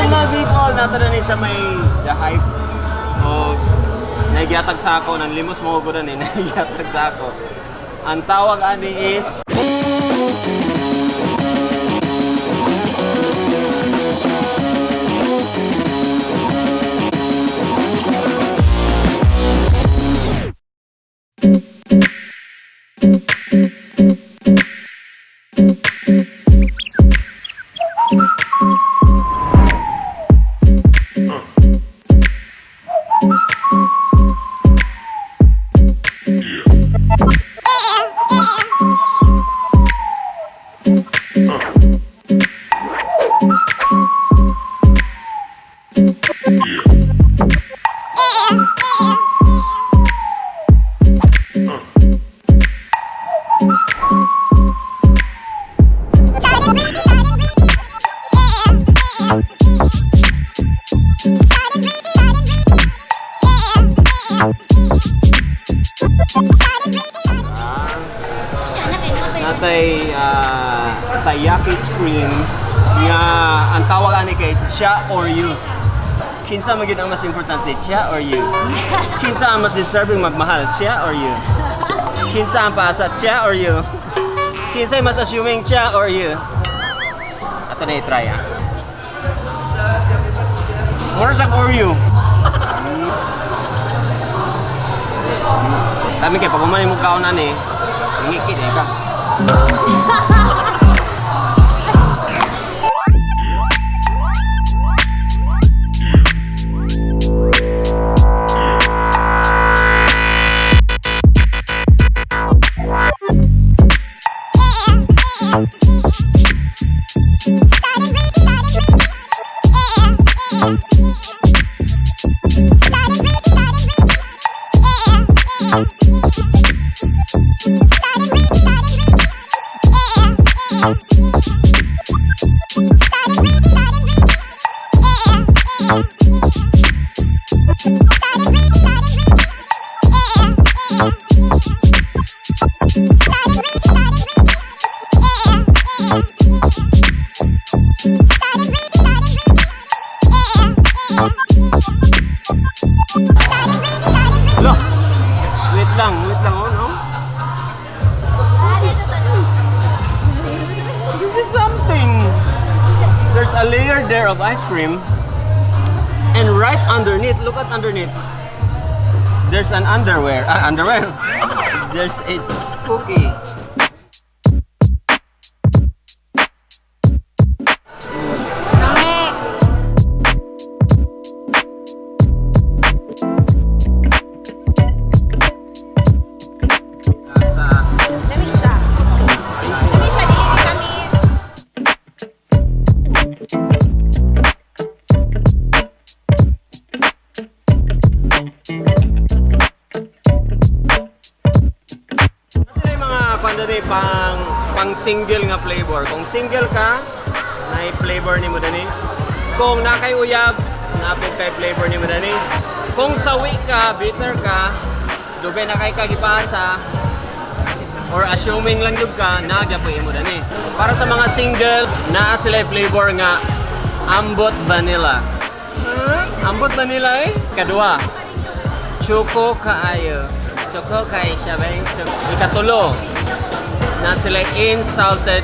Mga people, nato na ni sa may The Hype. O, nagiatag sa ako, nanlimos mo ko na ni, nagiatag sa ako. Ang tawag ani is natay taiyaki cream nga ang tawag ani kay siya or you. Kinsa man gyud ang mas importante, siya or you? Kinsa ang mas deserving magmahal, siya or you? Kinsa ang paasa, siya or you? Kinsa mas assuming, siya or you? Ato na i-try ah. Mura siyang Oreo. Kami kay pag umani mo kaon ani, ngikit eh ka. Lo. Wait lang, oh no. This is something. There's a layer there of ice cream. And right underneath, look at underneath. There's an underwear. Ah, underwear. There's a cookie. Sa Dami siya. Dami siya, dili kami. Sila yung mga kwanda ni pang pang single nga flavor. Kung single ka, na flavor ni mo dani. Kung nakay uyab, napit kay flavor ni mo dani. Kung sawi ka, bitter ka, dugay na kay kagipasa, or assuming lang jud ka, nagya po imo dani. Para sa mga single, naa sila flavor nga ambot vanilla. Huh? Ambot vanilla eh. Kadua, Choco kaayo. Choco kay siya ba? Ikatulo, na sila in salted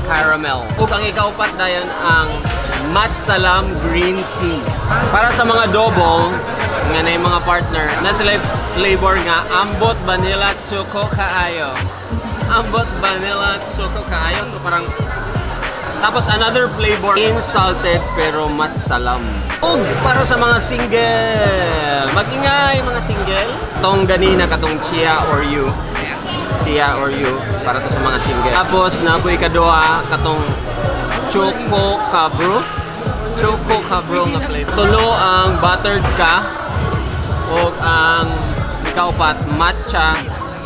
caramel. Ug ang ikaupat dayon ang Matsalam green tea. Para sa mga double, nga na yung mga partner, na sila flavor nga ambot vanilla choco kaayo. Ambot vanilla choco kaayo. So parang tapos another flavor, in salted pero matsalam. Ug para sa mga single, magingay mga single. Tong ganina katong chia or you. Chia or you para to sa mga single. Tapos napoy kaduha katong choco cabro. Choco cabro nga flavor. Tulo ang buttered ka ug ang ikaupat matcha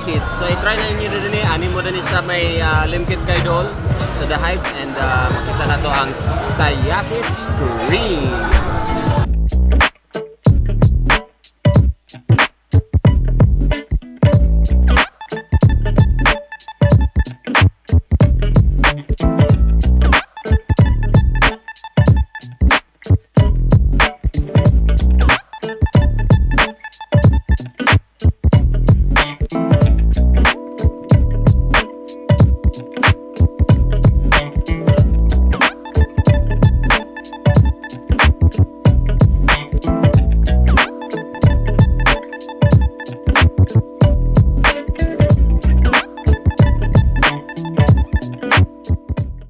kit. So i-try na ninyo din ni ani mo din sa may Limkit kay Dol sa The Hype and makita na to ang Taiyaki Cream.